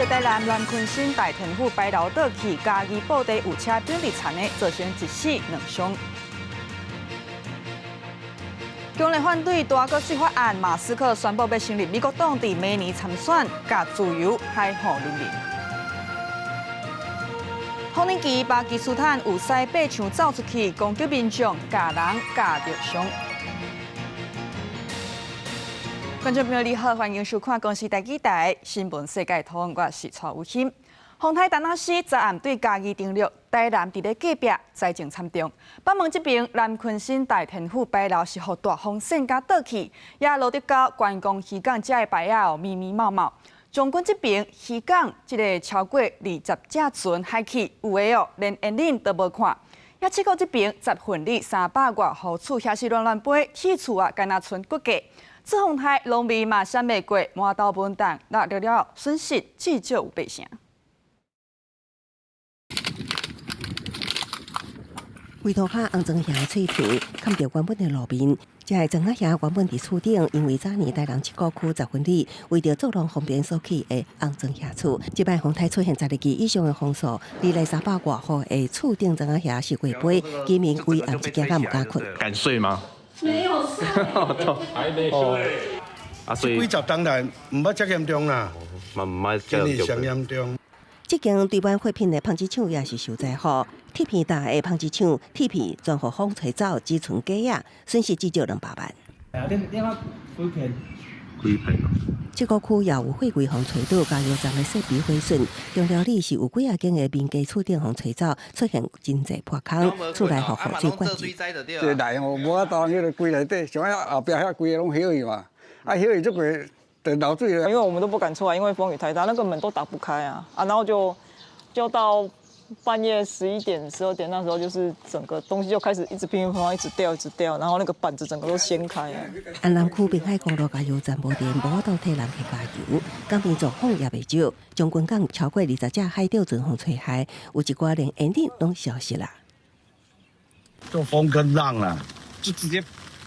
著台南南鯤鯓大天府牌樓倒去，嘉義布袋有車反佇田的，造成一死兩傷。強烈反對大國稅法案，馬斯克宣布欲成立美國黨，佇明年參選，共自由海予人民。豐年旗巴基斯坦有獅爬牆走出去，攻擊民眾，共人咬著傷。觀眾朋友你好，歡迎收看《公視台語台新聞世界通》，我是蔡有馨。風颱達納斯昨暗對嘉義登陸，台南佇咧隔壁災情慘重。北門這邊南鯤鯓大天府牌樓是予大風扇共倒去，也落得到觀光漁港遮的牌仔哦，密密麻麻。將軍這邊漁港這个超過20隻船海去，有的哦連煙頂都無看。也七股這邊10分里300外戶厝，遐是亂亂飛，鐵厝啊，敢若賰骨架。這風颱農民嘛閃袂過，滿頭文旦，落了了損失至少有八成。圍塗跤紅磚瓦脆皮，崁著原本的路面。這个磚仔瓦原本佇厝頂，因為早年台南七股區十分里為著作農方便所起的紅磚瓦厝。這擺風颱出現12支以上的風速，二來300外戶的厝頂磚仔瓦是過飛，居民規暗一驚甲毋敢睏。敢睡嗎？沒有睡，還沒睡。啊，所以幾十冬來毋捌遮嚴重啦，嘛毋捌今年上嚴重。這間台灣貨品的紡織廠也是受災戶，鐵片大的紡織廠，鐵片全予風吹走，只賰雞仔，損失至少200萬。哎呀，你看幾片？幾片？這個區也有貨櫃予吹倒，加油站的設備毀損。中寮里是有幾仔間的民家厝頂予吹走，出現真濟破空，厝內予雨水灌入。這內吼無法度，彼个櫃內底，像遐後壁遐規个攏歇去嘛，啊歇去這個。流水因為我們都不敢出來，因為風雨太大，那個門都打不開啊啊！然後就到半夜11點、12點那時候，就是整個東西就開始一直乒乒乓乓，一直掉，一直掉，然後那個板子整個都掀開啊。安南區濱海公路加油站無電，無法度替人去加油，江邊狀況也袂少。將軍港超過20隻海釣船予吹害，有一寡連煙頂攏消失啦。就風跟浪啦，就直接。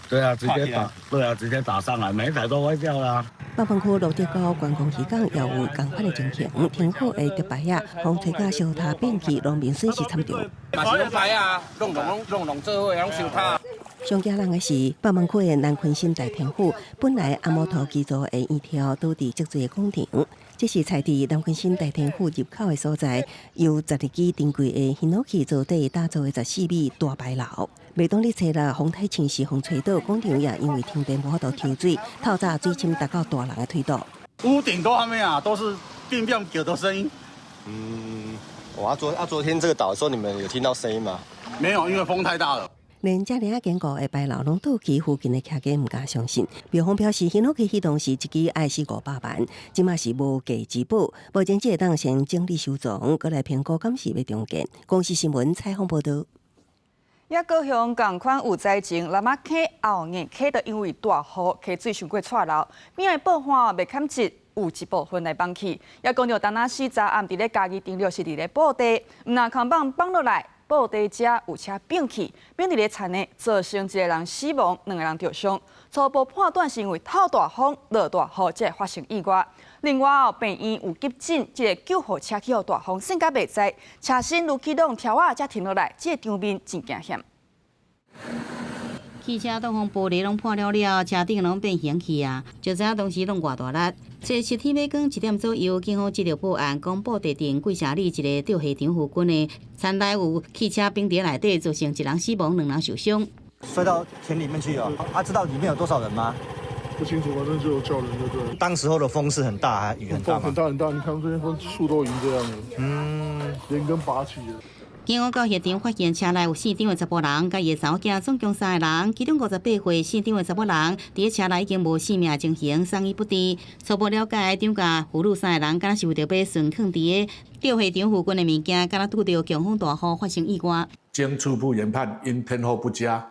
對啊，直接打，對啊，直接打上來，每一台都壞掉啦。北門區蘆竹溝觀光漁港也有仝款的情形，停好的竹排仔，風吹甲燒塌變去，農民損失慘重。嘛是攏排啊，攏攏攏攏做伙，攏燒塌。上驚人的是，北門區的南鯤鯓大天府，本來阿摩托機座的圓條倒佇積水的廣場，這是菜佇南鯤鯓大天府入口的所在，由12支珍貴的ヒノキ做底打造的14米大牌樓。袂當日初六風颱侵襲予吹倒，廣場也因為停電無法度抽水，透早水深達到大人的腿肚。屋頂都還沒啊，都是變變叫的聲音。嗯，我昨天這個倒的時候，你們有聽到聲音嗎？沒有，因為風太大了。連遮爾仔堅固的牌樓攏倒去，附近的徛家毋敢相信。廟方表示，ヒノキ彼當時一支愛四五百萬，這馬是無價之寶。目前這會當先整理收藏，閣來評估敢是欲重建。公視新聞採訪報導。也高雄仝款有災情，南仔溪後硬溪就因為大雨，溪水傷過掣流，邊的報岸袂堪折，有一部分來崩去。也講著，當仔時昨暗佇咧嘉義登陸是佇咧布袋，毋若空放放落來，布袋遮有車反去，反佇咧田的，造成一個人死亡，兩個人著傷。初步判斷是因為透大風、落大雨，才會發生意外。另外哦，病院有急診，這个救護車去予大風扇甲袂知，車身愈起浪柱仔才停落來，這个場面真驚險。汽車都予玻璃攏破了了，車頂攏變形去啊！就知影當時攏偌大力。這七天欲光一點左右，警方接到報案，講布袋鎮桂城里一个釣蝦場附近的田內有汽車反佇內底，造成一人死亡，兩人受傷。摔到田裡面去哦！啊，知道裡面有多少人嗎？不清楚，反正就叫人就對了。當時候的風是很大，還雨很大嗎？很大很大，你看這邊風樹都已經這樣了，連根拔起了。警方到現場發現車內有死長的查埔人，佮伊的查某囝，總共三個人，其中58歲死長的查某人，佇車內已經無性命情形，送醫不治。初步了解，長甲婦女三個人，敢若是為著買存囥佇个釣蝦場附近的物件，敢若拄著強風大雨發生意外。經初步研判，因天候不佳，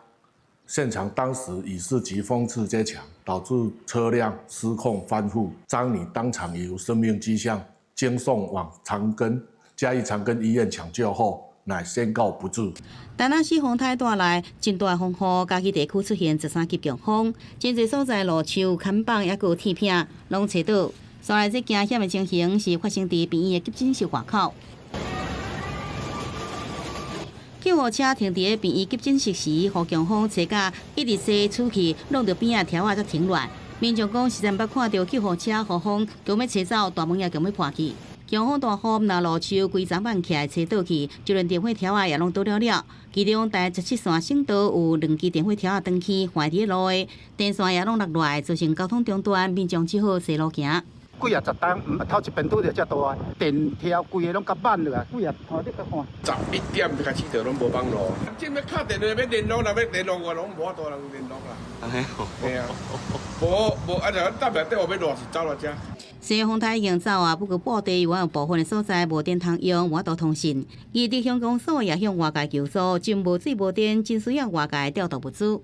現場當時雨勢及風勢皆強，導致車輛失控翻覆，張女當場已無生命跡象，經送往長庚嘉義長庚醫院搶救後，乃宣告不治。但那時風颱帶來真大風雨，嘉義地區出現13級強風，真濟所在路樹、看板抑閣鐵片攏吹倒。所來這驚險的情形是發生佇病院的急診室外口。救護車停佇咧病院急診室時，予強風吹甲一直吹出去，弄著邊仔條仔才停落來。民眾講，實在毋捌看著救護車予風強欲吹走，大門也強欲破去。強風大雨，若路樹規叢挽起來吹倒去，就連電火柱仔也攏倒了了。其中台17線省道有兩支電火柱仔斷去，橫佇咧路下，電線也攏落落來，造成交通中斷，民眾只好踅路行。幾啊十冬，頭一遍拄著遮大，電柱規个攏共挽落來，幾啊看你去看。 11點就開始就攏無網路，這欲敲電話欲聯絡，若欲聯絡我攏無法度人聯絡啦。嘿啊，無無啊！就搭袂底，我欲賴是走來遮。雖然風台已經走啊，不過半地有部分的所在無電通用，無法度通訊。而地鄉公所也向外界求助，真無水無電，真需要外界調度物資。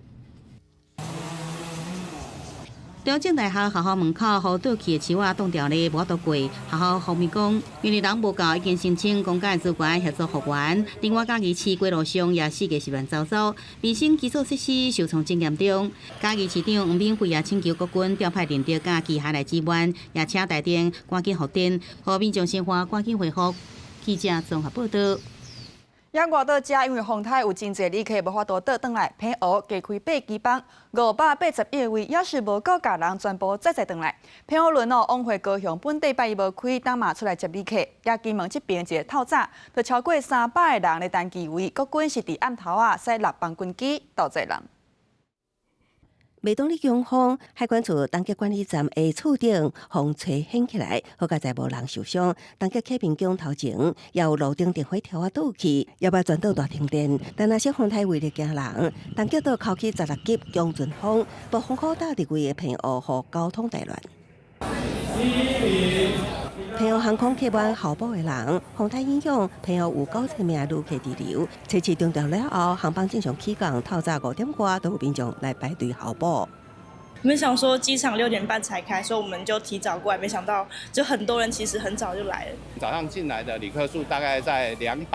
中正大學學校門口，予倒去的樹仔擋牢咧，無法度過。學校方面講，因為人無夠，已經申請公家資源協助復原。另外，嘉義市街路上也四界是亂糟糟，民生基礎設施受創真嚴重。嘉義市長黃敏惠也請求國軍調派人力佮機械來支援，也請台電趕緊復電，予民眾生活趕緊恢復。記者綜合報導。也外島遮因為風颱有真濟旅客無法度倒轉來，澎湖加開八機班，581位，也是無夠共人全部載載轉來。澎湖輪哦，往回高雄本禮拜一無開，當嘛出來接旅客。也金門這爿一個透早，就超過300個人咧等機位，國軍是佇暗頭仔駛六班軍機斗載人。袂當咧強風，海關處東極管理站的厝頂風吹掀起來，好佳哉無人受傷。東極啟明宮頭前也有路頂電火柱仔倒去，也捌全島大停電。但若是風颱威力驚人，東極島哭起16級強陣風，暴風雨打佇規个澎湖，予交通大亂。澎湖航空客滿候補的人，風颱影響，澎湖有9000名旅客滯留。初七中昼了後，航班正常起降，透早5點外都有民眾來排隊候補。我們想說機場6點半才開，所以我們就提早過來，沒想到就很多人其實很早就來了。早上進來的旅客數大概在200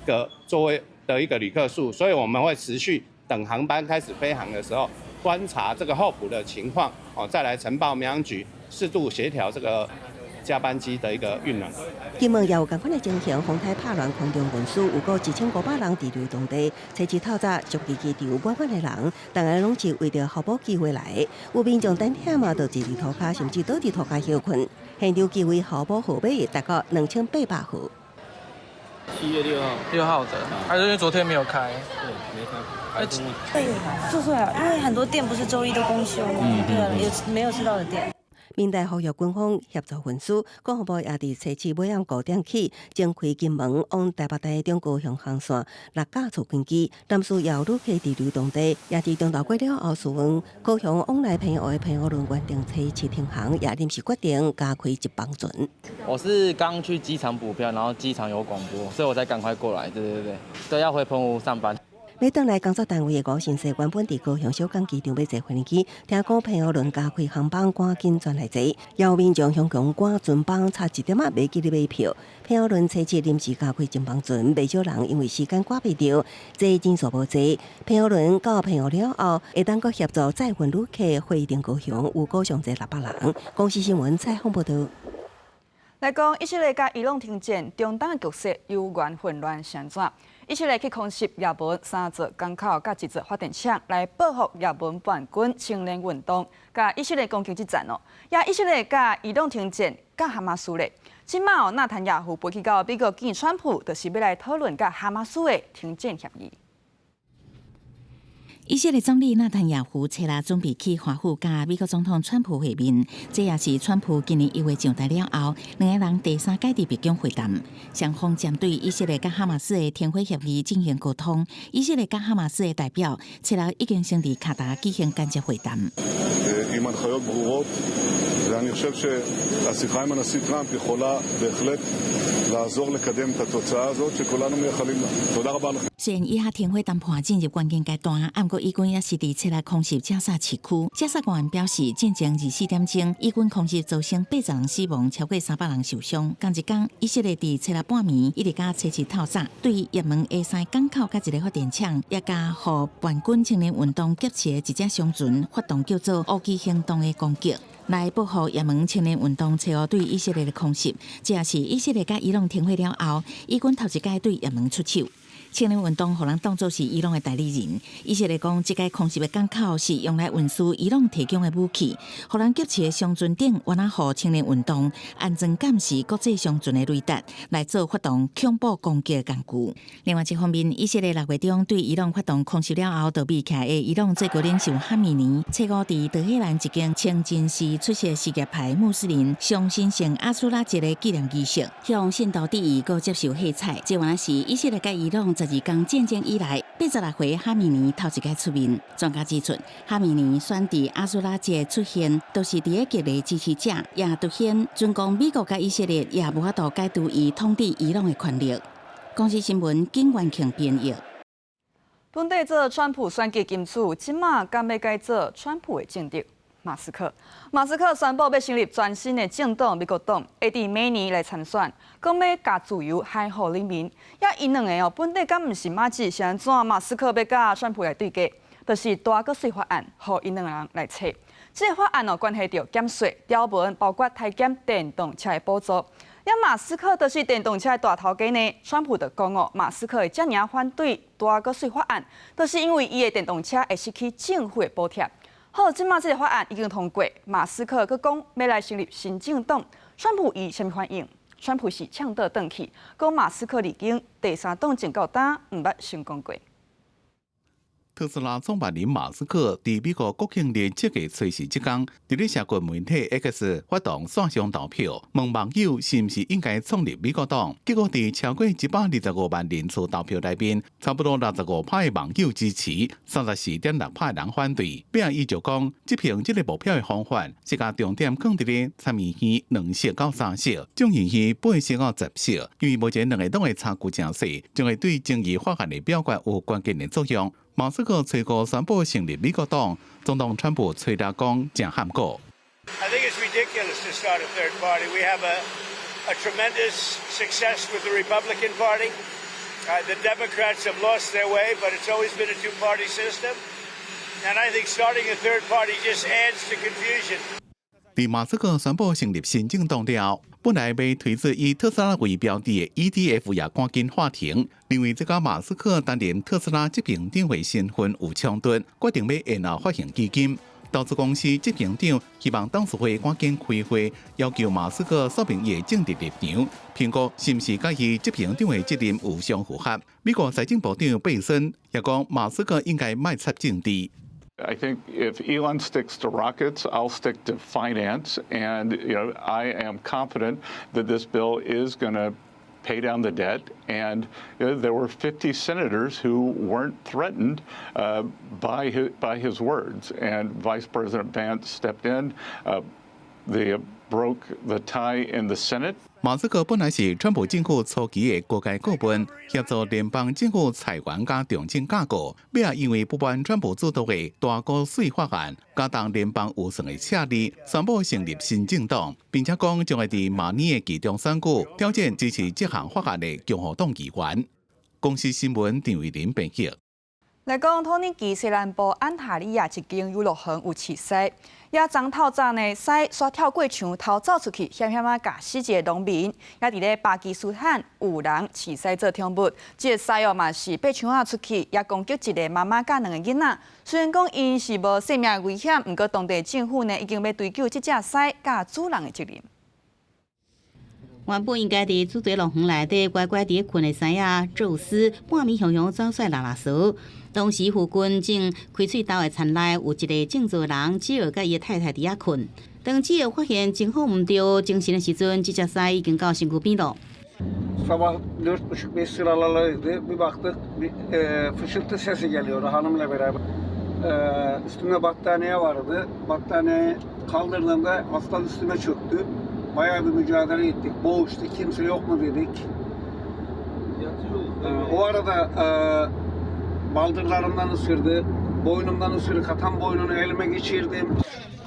個座位的一個旅客數，所以我們會持續等航班開始飛航的時候，觀察這個候補的情況，哦，再來呈報民航局適度協調這個加班機的一個運能。金門也有仝款的情形，風颱拍亂空中運輸，有過1500人滯留當地。初七透早，長崎機場滿滿的人，逐家攏是為著候補機會來。有民眾等忝啊，就坐佇塗跤，甚至倒佇塗跤歇睏。現場機位候補號碼達到2800號。 7月6號，6號的，還是因為昨天沒有開？對，沒開。對，住宿啊，因為很多店不是週一都公休嗎？對啊，有沒有吃到的店。明代呼籲軍方協助運輸，國防部也佇初七尾暗5點起，增開金門往台北、台中、高雄航線六架次軍機，臨時也有旅客滯留當地，也佇中晝過了後，試問高雄往來澎湖的澎湖輪原定初七停航，也臨時決定加開一班船。我是剛去機場補票，然後機場有廣播，所以我才趕快過來。對對對，對，要回澎湖上班。欲轉來工作單位的吳先生，原本佇高雄小港機場欲坐飛機，聽講澎湖輪加開航班，趕緊轉來坐。有民眾向強趕船班差一點仔袂記得買票。澎湖輪初七臨時加開一班船，袂少人因為時間趕袂著，坐人數無濟。澎湖輪到澎湖了後，會當閣協助載運旅客回程高雄，有估上濟600人。公視新聞採訪報導。來講，以色列佮伊朗停戰，中東的局勢猶原混亂是按怎？以色列去空襲也門三座港口，佮一座發電廠，來報復也門叛軍青年運動，佮以色列攻擊之戰哦。也以色列佮伊朗停戰，佮哈馬斯咧。這馬哦，納坦雅胡飛去到美國見川普，就是欲來討論佮哈馬斯的停戰協議。以色列總理納坦雅胡初六準備去華府佮美國總統川普會面，這也是川普今年1月上台了後，兩个人第三擺佇白宮會談。雙方針對以色列佮哈馬斯的停火協議進行溝通。以色列佮哈馬斯的代表初六已經先佇卡達舉行間接會談。 עם הנחיות ברורות, ואני חושב שהשיחה עם הנשיא טראמפ יכולה בהחלט לעזור לקדם את התוצאה הזאת שכולנו מייחלים לה. תודה רבה לכם. 雖然以哈停火談判進入關鍵階段，毋過以軍也是佇初六空襲加薩市區。加薩官員表示，進前24點鐘，以軍空襲造成80人死亡，超過300人受傷。仝一工，以色列佇初六半暝一直到初七透早，對也門的三個港口佮一个發電廠，也佮予叛軍青年運動劫持的一隻商船發動叫做烏雞行動的攻擊。來報復也門青年運動初五對以色列的空襲，這也是以色列佮伊朗停火了後，以軍頭一擺對也門出手。青年運動予人當作是伊朗的代理人。以色列講，這個空襲的港口是用來運輸伊朗提供的武器，予人劫持的商船頂，原來予青年運動安裝監視國際商船的雷達，來做發動恐怖攻擊的工具。另外一方面，以色列6月中對伊朗發動空襲了後，逃避起來的伊朗最高領袖哈米尼，初五佇德黑蘭一間清真寺出席什葉派穆斯林上神聖阿蘇拉節的紀念儀式，向信徒致意，閣接受喝彩。這原來是以色列佮伊朗十字軍戰爭以來，86歲哈米尼頭一擺出面。專家指出，哈米尼選佇阿蘇拉節出現，都是佇咧激勵支持者，也凸顯準講美國佮以色列也無法度解除伊統治伊朗的權力。公視新聞景元慶編譯。本底做川普選舉金主，這馬敢欲改做川普的政敵？馬斯克，馬斯克宣布欲成立全新的政黨——美國黨，會佇明年來參選，講欲共自由還予人民。抑𪜶兩个哦，本底敢毋是麻吉，是按怎？馬斯克欲佮川普來對決，就是大國稅法案，予𪜶兩个人來揣。這个法案哦，關係著減稅條文，包括削減電動車的補助。抑馬斯克就是電動車的大頭家呢。川普就講哦，馬斯克會遮爾仔反對大國稅法案，就是因為伊的電動車會失去政府的補貼。好，這馬這个法案已經通過，馬斯克閣講欲來成立新政黨，川普伊啥物反應？川普是嗆倒轉去，講馬斯克離間第三黨前到今毋捌成功過。特斯拉創辦人馬斯克佇美國國慶日7月初四這工，佇咧社群媒體 X 發動線上投票，問網友是毋是應該創立美國黨。結果佇超過125萬人次投票內面，差不多65%的網友支持，34.6%的人反對。尾仔伊就講，執行這个目標的方法是共重點放佇咧參議院兩席到三席，眾議院8席到10席，因為目前兩个黨的差距誠細，將會對爭議法案的表決有關鍵的作用。馬斯克初五宣布成立美國黨，總統川普揣來講誠罕過。 I think it's ridiculous to start a third party. We have a tremendous success with the Republican Party. The Democrats have lost their way, but it's always been a two-party system. And I think starting a third party just adds to confusion. 佇馬斯克宣布成立新政黨了，本來欲推出以特斯拉為標的的 ETF 也趕緊喊停，認為這佮馬斯克擔任特斯拉執行長的身份有衝突，決定欲延後發行基金。投資公司執行長希望董事會趕緊開會，要求馬斯克說明伊的政治立場，評估是毋是佮伊執行長的責任有相符合。美國財政部長貝森也講，馬斯克應該莫插政治。 I think if Elon sticks to rockets, I'll stick to finance. And I am confident that this bill is going to pay down the debt. And there were 50 senators who weren't threatened by his words. And Vice President Vance stepped in. They broke the tie in the Senate. 馬斯克本來是川普政府初期的高階顧問，協助聯邦政府裁員佮重整架構。尾仔因為不滿川普主導的大股稅法案，加重聯邦預算的赤字，宣布成立新政黨，並且講將會佇明年的期中選舉挑戰支持這項法案的共和黨議員。公視新聞陳慧琳編譯。來講，土耳其西南部安塔利亞一間遊樂園有飼獅，抑昨透早呢，獅煞跳過牆逃走出去，險險仔咬死一个農民。抑佇咧巴基斯坦有人飼獅做寵物，這个獅哦嘛是爬牆仔出去，也攻擊一个媽媽佮兩个囡仔。雖然講𪜶是無性命危險，毋過當地政府呢已經欲追究這隻獅佮主人的責任。原本應該佇主題樂園內底乖乖佇咧睏的獅仔宙斯，半暝雄雄走出來抐垃圾。當時附近正開喙豆的田內有一个種作人，吉爾佮伊的太太佇遐睏。當吉爾發現情況毋對，精神的時陣，這隻獅已經到身軀邊囉。 Sabah 4.30-5 sıralarıydı. Bir baktık bir fışıltı sesi geliyordu hanımla beraber. Üstümde battaniye vardı. Battaniyeyi kaldırdığımda aslan üstüme çöktü. Bayağı bir mücadele ettik. Boğuştu. Kimse yok mu dedik. O arada baldırlarımdan ısırdı. Boynumdan ısırık atan boynunu elime geçirdim.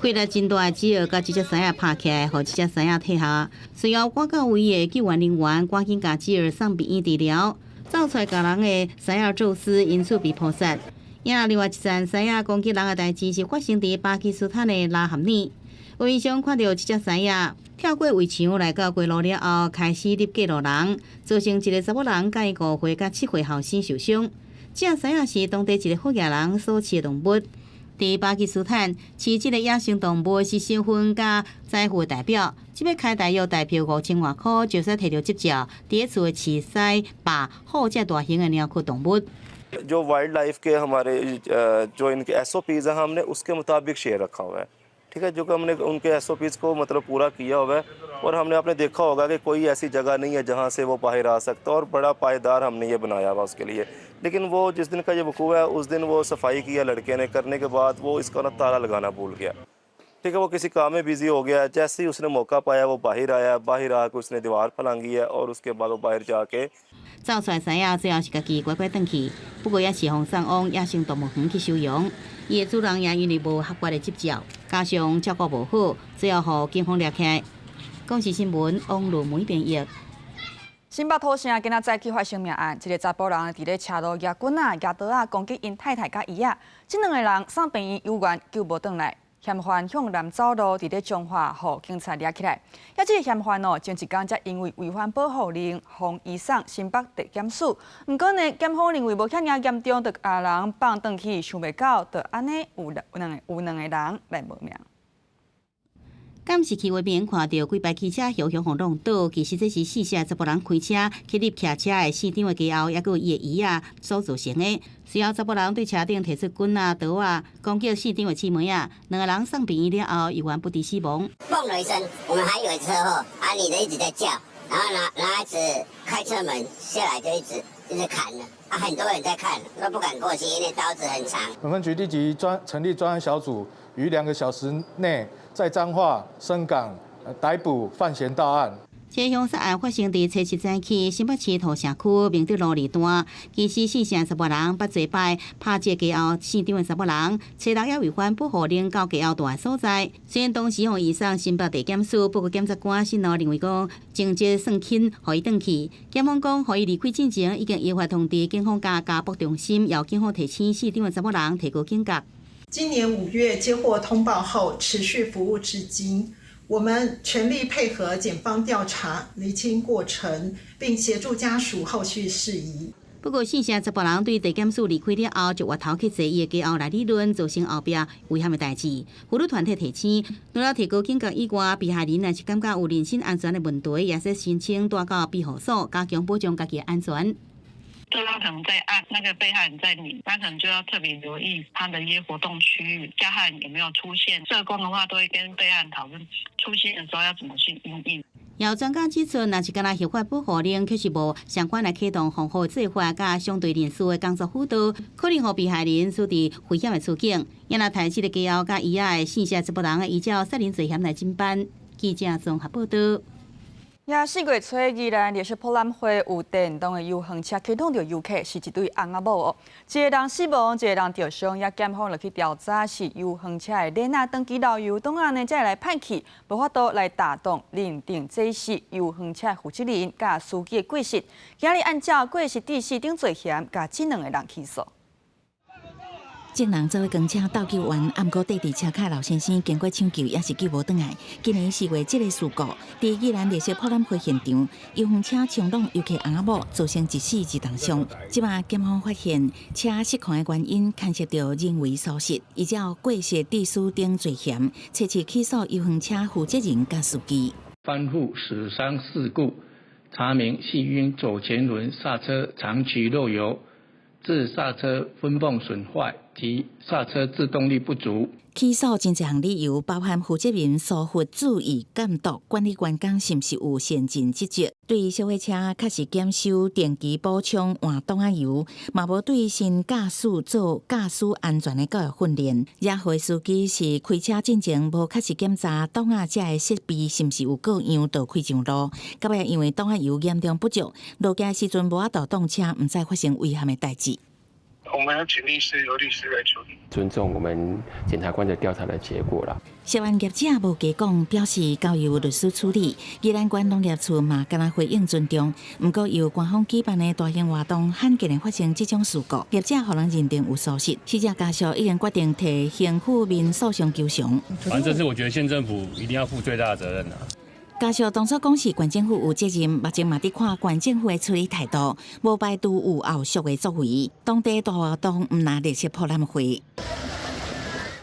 氣力真大的吉爾共這隻獅仔拍起來，予這隻獅仔退下。隨後趕到位的救援人員趕緊共吉爾送病院治療。走出來咬人的獅仔宙斯因此被撲殺。也另外一件獅仔攻擊人的代誌是發生佇巴基斯坦的拉合爾。畫面上看著這隻獅仔跳過圍牆來到街路了後，開始入過路人，造成一个查某人佮伊5歲佮7歲後生受傷。這隻獅仔是當地一个好額人所飼的動物。佇巴基斯坦，飼這个野生動物是身份佮財富的代表。這擺開大約代票5000外箍，就使提著執照，佇咧厝的飼獅、霸、虎這大型的貓科動物。 जो wild life के हमारे जो इनके एसओपीज हैं, हमने उसके मुताबिक शेर रखा हुआ है, ठीक है, जो कि हमने उनके एसओपीज को मतलब पूरा किया हुआ है और हमने आपने देखा होगा कि कोई ऐसी जगह नहीं है जहाँ से वो बाहर आ सकता और बड़ा पायदार हमने ये बनाया हुआ उसके लिए। लेकिन वो जिस दिन का ये वकूआ है, उस दिन वो सफाई किया लड़के ने, करने के बाद वो इसका ना ताला लगाना भूल गया, ठीक है। वो किसी काम में बिजी हो गया। जैसे ही उसने मौका पाया, वो बाहर आया। बाहर आकर उसने दीवार फलांगी है और उसके बाद वो बाहर जाके 走出來獅仔最後是家己乖乖轉去，不過也是予送往野生動物園去收容。伊的主人也因為無合法的執照，加上照顧無好，最後予警方掠起來。公視新聞王露梅編譯。新北土城今仔早起發生命案，一个查埔人佇咧車路舉棍仔、舉刀仔攻擊𪜶太太佮姨仔，這兩个人送病院猶原救無轉來。嫌犯向南走路，佇咧彰化予警察掠起來。抑這个嫌犯哦，前一工才因為違反保護令，予移送新北地檢署。毋過呢，檢方認為無遐爾嚴重，就共人放轉去，想袂到，就按呢有兩個人來無命。監視器畫面看著幾排機車雄雄予弄倒，其實這是四歲查埔人開車去入騎車的市長的家後，抑閣有伊的姨仔所造成的。隨後查埔人對車頂提出棍仔、刀仔，攻擊市長的姊妹仔，兩个人送病院了後，猶原不治死亡。嘣了一聲，我們還以為車禍，啊，女的一直在叫，然後男孩子開車門下來就一直一直砍了，啊，很多人在看，都不敢過去，因為刀子很長。本分局立即成立專案小組，於2個小時內在彰化、伸港逮捕犯嫌到案。這兇殺案發生佇初七早起，新北市土城區明德路二段。其實四成查埔人捌濟擺拍這家後市長的查某人，初六也違反保護令到家後蹛的所在。雖然當時予移送新北地檢署，不過檢察官審後認為講情節算輕，予伊轉去。檢方講，予伊離開進前已經依法通知警方佮家暴中心，由警方提醒市長的查某人提高警覺。今年5月接獲通報後，持續服務至今。我們全力配合檢方調查，釐清過程，並協助家屬後續事宜。不過，四姓查埔人對地檢署離開了後，就越頭去坐伊的家後來理論，造成後壁危險的代誌。婦女團體提醒，除了提高警覺以外，被害人若是感覺有人身安全的問題，也使申請帶到庇護所，加強保障家己的安全。對方可能在案，那個被害人在裡，那可能就要特別留意他的一些活動區域，加害人有沒有出現。社工的話都會跟被害人討論出現的時候要怎麼去因應。有專家指出，若是干焦合法保護令，卻是無相關來啟動防護做法，佮相對人士的工作輔導，可能予被害人處佇危險的處境。也若刣這个家後佮姨仔的四姓查埔人，依照殺人罪嫌來偵辦。記者綜合報道。也4月初，宜蘭麗式博覽會有電動的遊園車去撞著遊客，是一對翁仔某哦，一个人死亡，一个人著傷，也檢方落去調查是遊園車的鏈仔長期漏油，擋仔呢才會來歹去，無法度來踏檔認定這是遊園車負責人佮司機的過失。今日按照過失致死等罪嫌，共這兩个人起訴。眾人做伙扛車鬥救援，毋過綴佇車跤老先生經過搶救，也是救無轉來。今年4月，這个事故佇宜蘭麗式博覽會現場，遊園車衝撞遊客翁仔某，造成一死一重傷。這擺檢方發現車失控的原因牽涉著人為疏失，依照過失致死等罪嫌，提起起訴遊園車負責人佮司機。翻覆死傷事故，查明係因左前輪剎車長期漏油，致剎車分泵損壞及剎車制動力不足。起訴真濟項理由，包含負責人疏忽注意監督管理員工是毋是有善盡職責，對小貨車確實檢修、定期補充換擋仔油，嘛無對新駕駛做駕駛安全的教育訓練。惹禍司機是開車進前無確實檢查擋仔遮的設備是毋是有故障，就開上路。到尾因為擋仔油嚴重不足，落橋時陣無法度擋車，毋知發生危險的代誌。我我們要請律師，由律師來處理。尊重我們檢察官的調查的結果啦。涉案業者無加講，表示交由律師處理。宜蘭縣農業處嘛，敢若回應尊重。毋過由官方舉辦的大型活動，罕見會發生這種事故，業者予人認定有疏失，死者家屬已經決定提刑附民訴訟求償。反正這次我覺得縣政府一定要負最大的責任啦。家屬當初講是縣政府有責任，目前嘛佇看縣政府的處理態度，無排除有後續的作為。當地大活動毋若列席博覽會。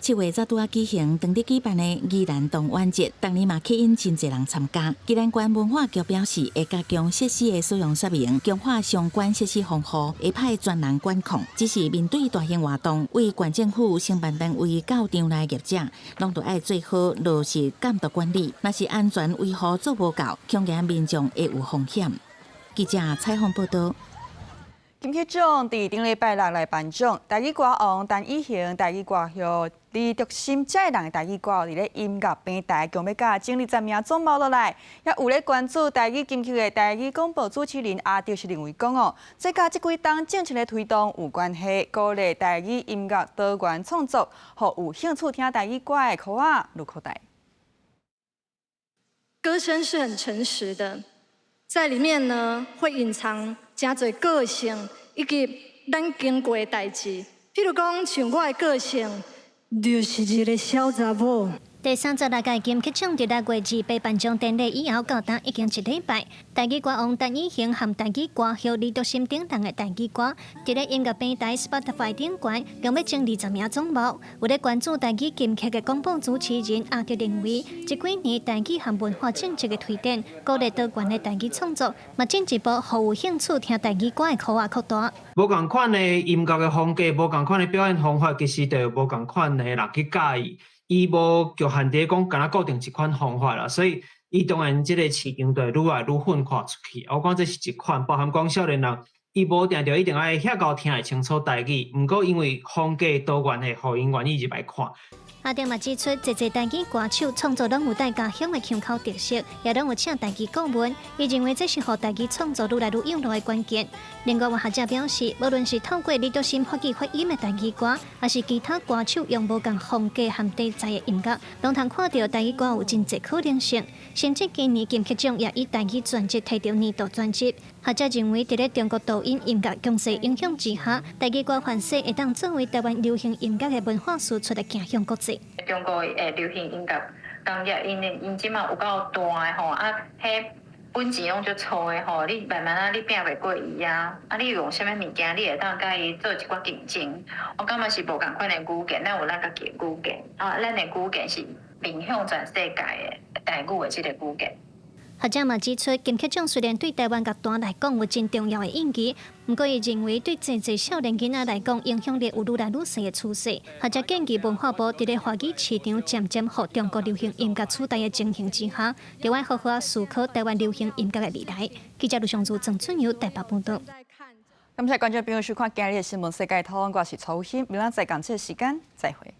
7月才拄仔舉行，當日舉辦的宜蘭動玩節，當年嘛吸引真濟人參加。宜蘭縣文化局表示，會加強設施的使用說明，強化相關設施防護，會派專人管控。只是面對大型活動，對縣政府承辦單位到場內業者，攏著愛做好落實監督管理。若是安全維護做無夠，恐驚民眾會有風險。記者採訪報道。金曲獎佇頂禮拜六來頒獎，台語歌王陳以恆、台語歌后李竹心這个人的台語歌佇咧音樂平台，強欲共整20名總冒落來，也有咧關注台語金曲的台語廣播主持人阿德是認為講哦，這佮這幾冬政策的推動有關係，鼓勵台語音樂多元創作，予有興趣聽台語歌的圈仔愈擴大。歌聲是很誠實的，在裡面呢會隱藏誠濟個性，以及咱經過的代誌。譬如講，像我的個性，就是一个小查某。第36屆金曲獎佇6月28頒獎典禮以後，到今已經一禮拜。台語歌王陳以恆和台語歌后李竹心等人的台語歌，佇咧音樂平台 Spotify 頂懸，共欲爭20名總冒。有咧關注台語金曲的廣播主持人阿德認為，這幾年台語和文化政策的推展，鼓勵多元的台語創作，嘛進一步予有興趣聽台語歌的圈仔擴大。無仝款的音樂的風格，無仝款的表演方法，其實就有無仝款的人去佮意。伊無局限佇講，敢若固定一款方法啦，所以伊當然這个市場就會愈來愈分化出去。我講這是一款，包含講少年人，伊無定著一定愛遐𠢕聽會清楚台語，毋過因為風格多元的，予𪜶願意入來看。阿德嘛指出，濟濟台語歌手創作攏有帶家鄉的腔口特色，也攏有請台語顧問。伊認為這是予台語創作愈來愈有路的關鍵。另外，有學者表示，無論是透過李竹心發起發音的台語歌，抑是其他歌手用無仝風格和題材的音樂，攏通看著台語歌有真濟可能性。甚至今年金曲獎也以台語專輯提著年度專輯。學者認為，佇咧中國抖音音樂強勢影響之下，台語歌凡勢會當作為台灣流行音樂的文化輸出來行向國際。中國的流行音樂工業，𪜶這馬有夠大的吼，啊，彼本錢攏足粗的吼，你慢慢啊，你拚袂過伊啊，啊，你用啥物物件，你會當佮伊做一寡競爭。我感覺是無仝款的語言，咱有咱家己的語言，啊，咱的語言是面向全世界的台語的這个語言。學者嘛指出，金曲獎雖然對台灣樂壇來講有真重要的意義，毋過伊認為對濟濟少年囡仔來講，影響力有愈來愈細的趨勢。學者建議文化部佇咧華語市場漸漸予中國流行音樂取代的情形之下，著愛好好思考台灣流行音樂的未來。記者盧尚如、鄭春友台北報導。感謝觀眾朋友收看今日的新聞世界通，我是曹欣，明仔載仝這個時間再會。